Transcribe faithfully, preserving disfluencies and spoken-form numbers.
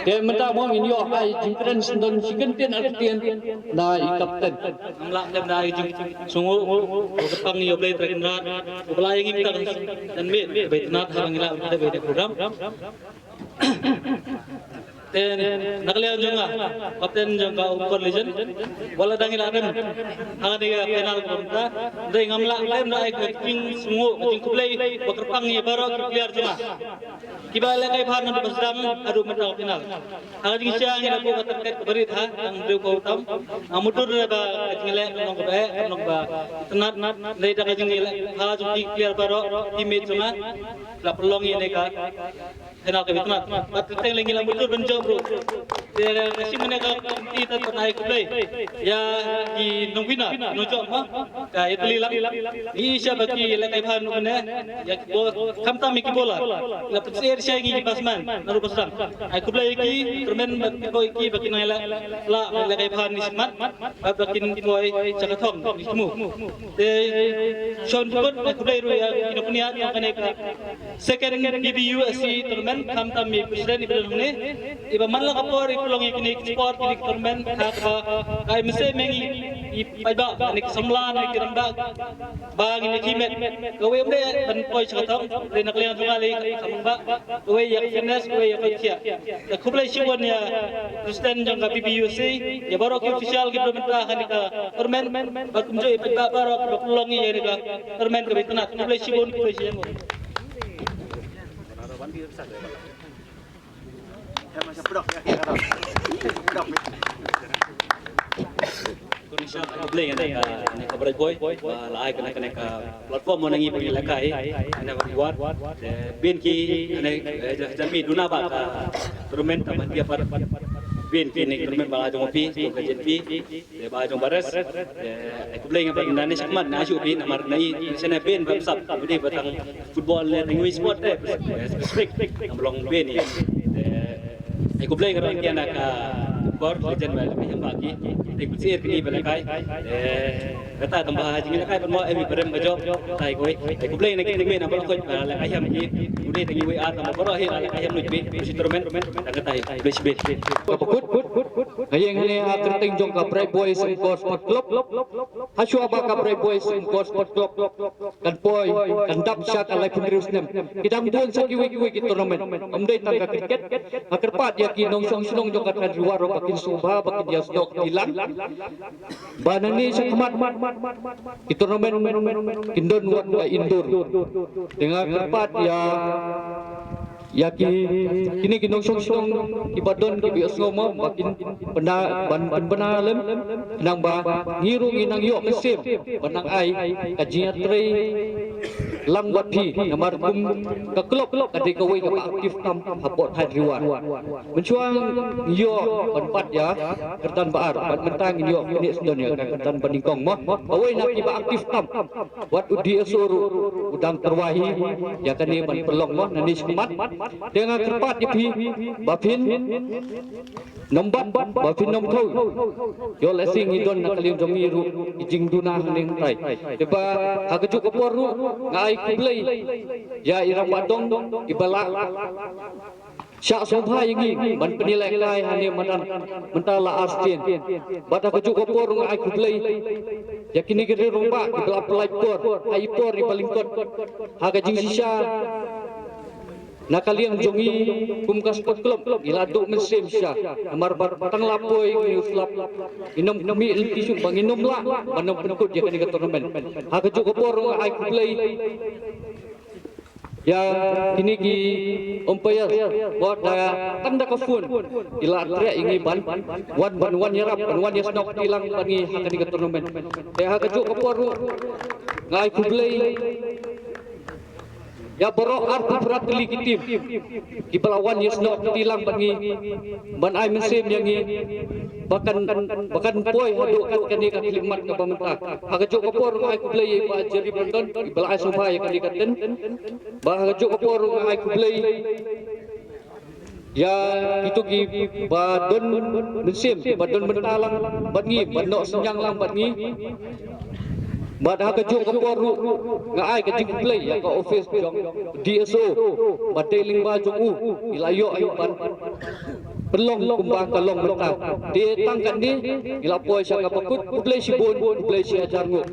Te mynta mo ngin ïoh ai jingkren sngewdon shi kyntien ar kyntien na i kapten. Ngam lah khlem da ai jingsngewnguh, u kyrpang ïa U Blei Trai Kynrad uba la ïa ngi mynta ka janmiet ba itynnat haba ngi lah ban ïa program. Te na ka liang jong nga, kapten jong ka Umkor Legend, wat la dang ïa la rem ha kane ka final ka mynta, hynrei ngam lah khlem da ai ka jingsngewnguh, ka jingkhublei ba kyrpang ïa baroh ki player jong nga kiba lehkai bha naduh ba sdang haduh mynta ka final. Ha ka jingshisha ngi la buh ka target kaba rit ha, tang hynriew phew tam. Nga mutdur ba ka jingleh kan long kaba eh, kan long kaba itynnat, hynrei da ka jingleh bha jong ki player baroh, teammate jong nga, la pynlong ïa kane ka final kaba itynnat. Bad kyrteng lei ngi la mutdur ban jop ruh. Te ka shim mynne ka kynti tat ban ai khublei ïa ki nongwinner, nongjop mo, ka ïatylli lang. Ngi ïa shah ba ki lehkai bha naduh mynne, ïa ki ball, khamtam ïa ki bowler. La pynsyier sha ngi ki batsman naduh ba sdang. Ai khublei ïa ki, kyrmen bad kyrkhu ïa ki ba ki nang ïaleh lah, lehkai bha ne shakhmat, bad ba kin poi sha ka thong ne thmu. Te shon kut, ai khublei ruh ïa ki nongpynïaid jong kane ka second B B U S C tournament, khamtam i president iba don hangne, iba man la ka por i pynlong ïa kine ki sport, kine ki tournament, ha kaba ka ai mynsiem ïa ngi i paidbah, ne ki samla, ne ki rangbah, ba ngin ïa khie met. Kawei ym dei ban poi sha ka thong, dei na ka liang jong nga lei ka thong ba, kawei ïa ka fitness, kawei ïa ka khiah. Te khublei shibun ïa president jong ka B B U S C, ïa baroh ki official kiba don mynta ha kane ka tournament, bad kumjuh ïa paidbah baroh kiba pynlong ïa kane ka tournament kaba itynnat. Khublei shibun, khublei shibun. Khublei ïa kane ka, kane ka Bright Boy ba la ai kane, kane ka platform mo na ngi ba ngi lehkai, kane ka reward. Te bein ki kane, eh, ja-, janmiet duna ba ka tournament ta ban ïa pat. Bein ki ne tournament ba la jong phi, ka jin phi. Te ba jong bares, te ai khublei nga ba na ne shakhmat na shu phi namar na i sene bein ba sap, bad ba tang football ne tang i sport te specific, nga ba long bein i. Te ai khublei nga rong kian ka Umkor Legend ba la kai hamba ki, te kut sir kini ba la kai. Te kata tang ba jing la kai ban mo em i barem ba jop, tai koi. Ai khublei na ki teng me na ba la koi ba la kai ham ki, khublei tang i wei ar tang ba ro hi la kai ham nuj bi, si tournament, tang kata i khublei shibit. Ka pakut, Nga ïeng hangne ha kyrteng jong ka Bright Boys Umkor Sport Club. Hashwa ba ka Bright Boys Umkor Sport Club kan poi, kan dap sha ka laiphew hynriew snem, ki dang bun sa kiwei kiwei ki tournament. Ym dei tang ka cricket. Nga kyrpad ïa ki nongshong shnong jong ka thaiñ Ri War ruh ba kin sngewbha ba kin ïa sdok kti lang. Ba nangne shakhmat ki tournament kin don wat ka indoor. Te nga kyrpad ïa ïa ki, kine ki nongshong shnong kiba don kiba ïohsngew mo ba kin pynda, ban pynbna lem, khnang ba ngi ruh ngi nang ïoh mynsiem ban nang ai ka jingïatrei lang bad phi, namar kum ka club ka dei kawei kaba aktif tam hapoh thaiñ Ri War. Mynshuwa ngi ïoh ban bat ïa kyrdan ba ar, bad mynta ngi ïoh kane sdon ïa ka kyrdan ba nyngkong mo. Kawei na kiba aktif tam wat u D S O ruh u dang tyrwa hi ïa kane ban pynlong mo nangne shakhmat. Te nga kyrpad ïa phi ba phin nym bat, ba phin nym thaw. Ïoh lehse ngi don na ka liang jong ngi ruh ki jingduna hangne hangtai. Te ba ha kajuh ka por ruh nga ai khublei ïa i rangbah dong iba la shah sngewbha ïa ngi ban pynïalehkai hangne mynta, mynta la ar sien. Bad ha kajuh ka por nga ai khublei ïa kine ki rangbah kiba la pynlait por, ai por iba lyngkot. Ha ka jingshisha na ka liang jong ngi kum ka sport club ngi la duh mynsiem shisha. Namar ba tang la poi ngi u slap, ngin ym khmih lynti shuh ba ngin ym lah ban ym pynkut ïa kane ka tournament. Ha kajuh ka por nga ai khublei ïa kine ki umpire, wat da tang da ka phone ki la treh ïa ngi ban wan, ban wan ïarap, ban wan ïasnoh kti lang bad ngi ha kane ka tournament. Te ha kajuh ka por ruh nga ai khublei ïa baroh arphew phra tylli ki team kiba la wan ïasnoh kti lang bad ngi, ban ai mynsiem ïa ngi ba kan, ba kan poi haduh kat kane ka khyllipmat kaba mynta. Ha kajuh ka por nga ai khublei ïa i Bah Jerry Brandon iba la ai sngewbha ïa kane ka tent. Ba ha kajuh ka por nga ai khublei ïa kito kiba don mynsiem, ba don bynta lang bad ngi, ba noh synñiang lang bad ngi. Bad ha kajuh ka por ruh nga ai ka jingkhublei ïa ka office jong D S O ba dei lyngba jong u ngi la ïoh ïa u ban pynlong kumba ka long mynta. Te tang katne ngi la poi sha kaba kut. Khublei shibun, khublei shi hajar nguh.